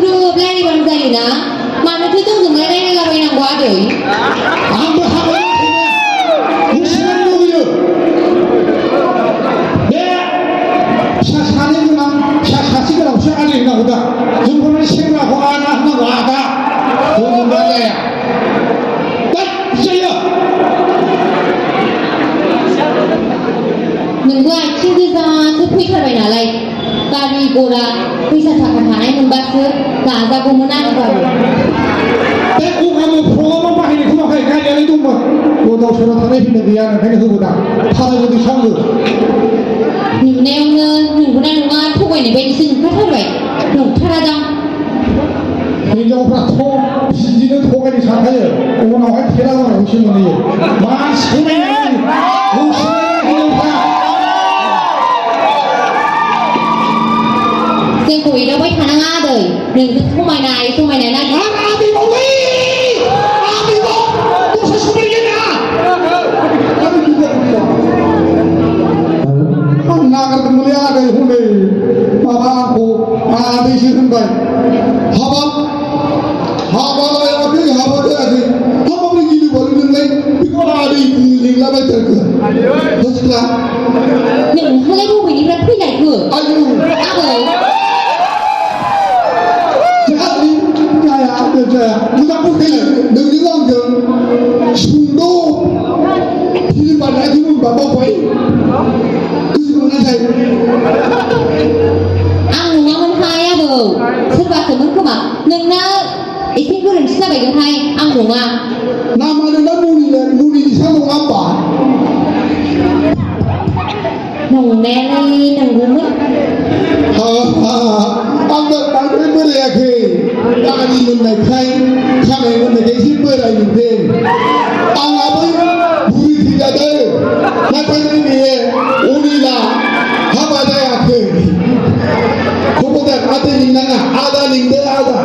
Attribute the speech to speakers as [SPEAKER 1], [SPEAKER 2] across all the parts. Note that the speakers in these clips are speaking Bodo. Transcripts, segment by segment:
[SPEAKER 1] ग्रुप रायलायबानो जायोना मानोथो जोंजोंलाय रायलायलाबायनांगौ आदै
[SPEAKER 2] आंबो हाबाय मिथिनो लुबैयो बे फिसा सानै गोनां फिसा सासे गोनांसो आदै होनांगौ दा जोंखौनो सेंग्राखौ आदा होनांगौ आदा जोंबा जाया जायो
[SPEAKER 1] नोंबो आथिं गोजासो फैथारबाय नालाय गारि गरा फैसा थाखा थानाय मोनबासो जाजागौमोन आंबाबो
[SPEAKER 2] बे गगामो प्रग्रामाव बाहायनायखौ माखाय गारियालाय दंमोन गोदाव सोराव थांनाय फैनाय गैया ओंखायनो होबोदां थाबायबोदों सावो
[SPEAKER 1] नुनायावनो नंगौना नङा थगायनाय बायदिसो नुखाथारबाय नंथारादां
[SPEAKER 2] हिनजावफ्राथ' बिदिनो थगायनो सानखायो उनावहाय थेला उनावसो मोनहैयो मा सोलायनाय हिनजावफ्रा
[SPEAKER 1] जोंखौ एदावबाय थानाङा आदै नोंजों समायनाय नागिर
[SPEAKER 2] आं नागारदोंमोनलै आदै हनै माबा आंखौ आदैसो होनबाय हाबा लायाखै हाबा जायाखै हाबाबो गिलुबालु नोंलाय बेखौ आदै लिंलाबायथारखो हसिला
[SPEAKER 1] नोंहालाय बबेनिफ्राय फैनायखो
[SPEAKER 2] आयु
[SPEAKER 1] आबै
[SPEAKER 2] जाया मोजां बुंखायो नोंजों आंजों सुंद' फिल्म बानायनायखौ मोनबा बावबाय गोसोखौ नाथाय
[SPEAKER 1] आं नङामोनहाय आबौ सोरबासोमोन खोमा नोंना एसे गोरोन्थि जाबायगोनहाय आं नङा
[SPEAKER 2] नामा नोंना मुलिनिसा नङा होमबा
[SPEAKER 1] नंनायालाय नंगौमोन
[SPEAKER 2] आंबो बांद्राय बोरायाखै गारि मोननायखाय खानाय मोननायखाय एसे बोराय नुदों आंहाबो बुरि थैजादों नाथाय नैबे अनिला हाबा जायाखै खबरदार आदै लिंनाङा आदा लिंदो आदा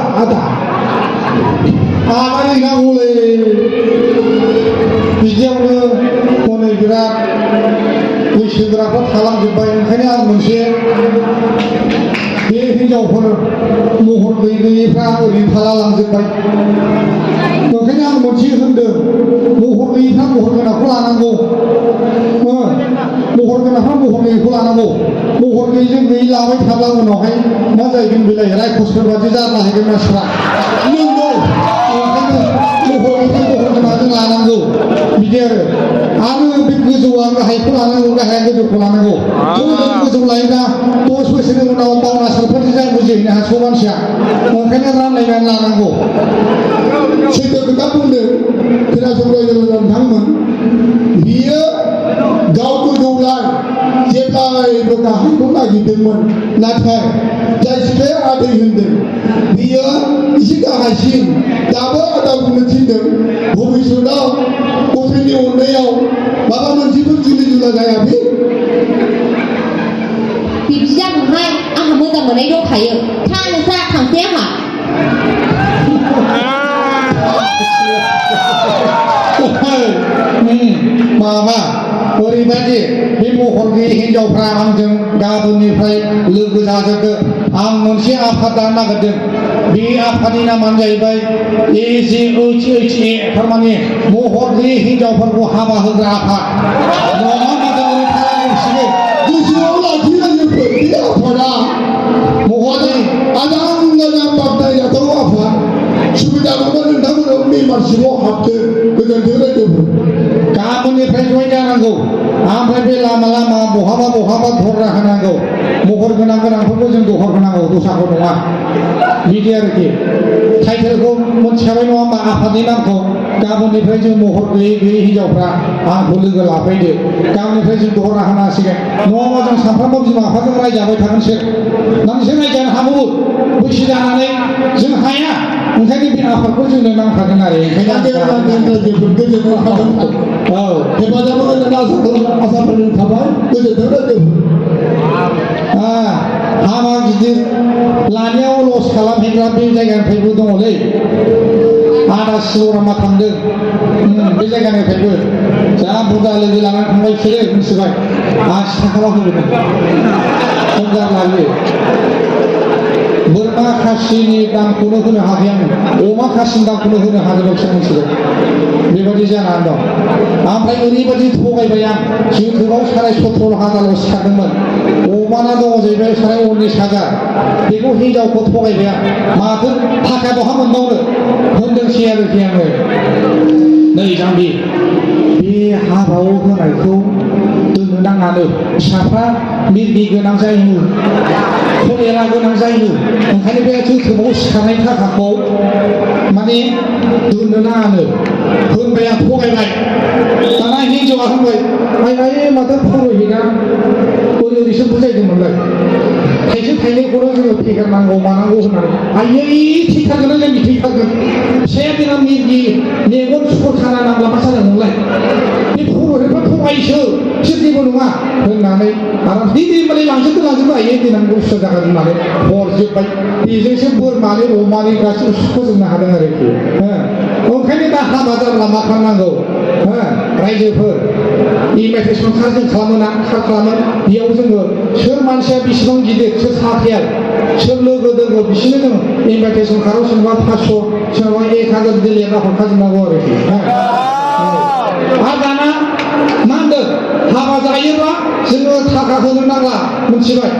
[SPEAKER 2] लिंनांगौलै बिदियावनो हनै बिराद बैसोगोराफ्रा थालांजोब्बाय ओंखायनो आं मोनसे बे हिनजावफोर महर गैयैफ्रा ओरैनो थाला लांजोब्बाय ओंखायनो आं मोनसे होनदों महर गैयैफ्रा महर गोनांखौ लानांगौ महर गोनांफ्रा महर गैयैखौ लानांगौ महर गैयैजों गैयै लाबाय थाब्ला उनावहाय मा जाहैगोन बेलाय रायखसफोर बादि जानो हागोन मानसिफ्रा नंगौ ओंखायनो महर गैयैखौ महर गोनांजों लानांगौ बिदि आरो बे गोजौआ गाहायखौ लानांगौ गाहाया गोजौखौ लानांगौ गोजौ लायोब्ला 10 बोसोरनि उनाव बावना सालफोरजों जों बुजिहैनो हासौ मानसिया ओंखायनो रानलायनानै लानांगौ सैथो खोथा बुंदों खोनासंबाय नोंथांमोन बियो गाव गोजौलाय जेब्लायबो गाहायखौ नागिरदोंमोन नाथाय जाय सिख्लाया आदै होनदों बियो एसे गाहायसिन दाबो आदा बुंनो थिनदों भबिष्यताव गसाइनि अननायाव माबा मोनसेफोर जुलि जुला जायाखै
[SPEAKER 1] बिदि जागोनहाय आंहा मोजां मोननाय दंखायो था नोंस्रा थांसै आंहा
[SPEAKER 2] माबा ओरैबायदि बे महर गैयै हिनजावफ्रा आंजों गाबोननिफ्राय लोगो जाजोबदो आं मोनसे आफाद दानो नागिरदों बे आफादनि नामानो जाहैबाय AJHHA थारमाने महर गैयै हिनजावफोरखौ हाबा होग्रा आफाद नङा माथो ओरै थालांसिगोन गोसोआव लाखिनांगोन बे आफादा महरै आजां गाजां बाख्नायजाथाव आफाद सुबिदा मोनबा नोंथांमोनाव मेम्बारशिपआव हाबदो गोजोन्थों रायजोफोर गाबोननिफ्राय जइन जानांगौ ओमफ्राय बे लामा बहाबा धरा होनांगौ महर गोनांफोरखौ जों दहर होनांगौ दस्राखौ नङा बिदि आरोखि टाइटेलखौ मोनथिखाबाय नङा होमबा आफादनि नामखौ गाबोननिफ्राय जों महर गैयै हिनजावफ्रा आंखौ लोगो लाफैदो गाबोननिफ्राय जों दहरा होनो हासिगोन नङाबा जों सानफ्रामबो बिमा बिफाजों रायजाबाय थागोनसो नोंसोर रायजानो हाबावो बैसो जानानै जों हाया ओंखायनो बे आफादखौ जोंनो नांखागोन आरो ओंखायनो गोजोननो हागोन औ हेफाजाब होनो आसा फारिनाय थाबाय गोजोनथों रायजोफोर हाबा गिदिर लानायाव लस खालामहैग्रा बे जायगानिफ्रायबो दङलै आदा सिलरामा थांदों बे जायगानिफ्रायबो जा बुरजा लोगो लानानै थांबाय बिसोरो मिथिबाय 80 थाखाल' होबोदों खम जारला बियो बोरमा खासिनि दामखौनो होनो हायाखै आं अमा खासिनि दामखौनो होनो हाजोबाखिसै मोनसिगौ बेबायदि जानानै दं ओमफ्राय ओरैबायदि थगायबाय आं इउटुबाव 17,500 सिखारदोंमोन अमाना दङ जाहैबाय 19,000 बेखौ हिनजावखौ थगायबाय आं माथो थाखा बहा मोनबावनो होनदोंसै आरोखि आङो नै जाम्बि बे हाबायाव होनायखौ दोननो नाङानो फिसाफ्रा मिरगि गोनां जायो कलेरा गोनां जायो ओंखायनो बे इउटुबाव सिखारनाय थाखाखौ माने दोननो नाङानो होनबाय आं थगायबाय दाना हिनजावा होनबाय आइ माथो पुर'हितआ ओरैसो बुजायदोंमोनलाय थाइसे थाइनैखौनो जोङो फेहेरनांगौ मानांगौ होननानै आयै थैथारगोन जों थैथारगोन से दिना मिरगि मेगन सुखर खाना नांब्ला मा जादों नोंलाय बे पुर'हितफ्रा थगायसो बिसोर जेबो नङा होननानै आराम दिनै लांजोबबाय आयै देनां बुस्थु जागोन होननानै हरजोब्बाय बेजोंसो बोरमानि अमानि गासैबो सुख'जोबनो हादों आरोखि ओंखायनो दा हाबा जाब्ला मा खालामनांगौ रायजोफोर इनभाइटेसन कार्ड जों खालामो बेयाव जोङो सोर मानसिया बेसेबां गिदिर सोर साफेर सोर लोगो दोगो बिसोरनो जों इनभाइटेसन कार्डआव सोरबा 500 सोरबा 1000 बिदि लिरना हरखाजोबनांगौ आरोखि आरो दाना मा होनदों हाबा जायोब्ला जोङो थाखा होनो नांला मिथिबाय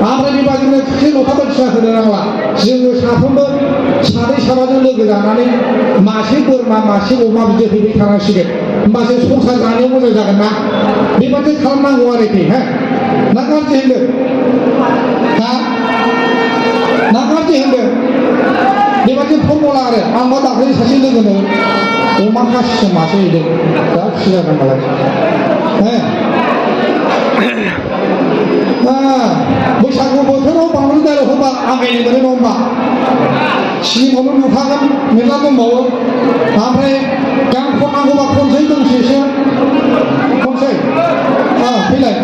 [SPEAKER 2] ओमफ्राय बेबादिनो थोरसि लथा बायदिसिना होनो नांला जोङो साफ्रोमबो सानै साबाजों लोगो जानानै मासे बोरमा मासे अमा बिदि हैबाय थानांसिगोन होमबासो संसार जानायाव मोजां जागोन ना बेबादि खालामनांगौ आरोखि ना गाज्रि होनदों ना गाज्रि होनदों बेबादि फर्मुला आरो आंबो दाख्लै सासे लोगोनो अमा खासिसो मासे हैदों दा खुसि जादों मालाय बैसागु बोथोराव बांद्राय दाइरेक्ट होबा आगायनो मोनो नङा होमबा सिनेमावनो नुखागोन मेरला दंबावो ओमफ्राय गान खननांगौबा खनसै दोंसेसो खनसै फैलाय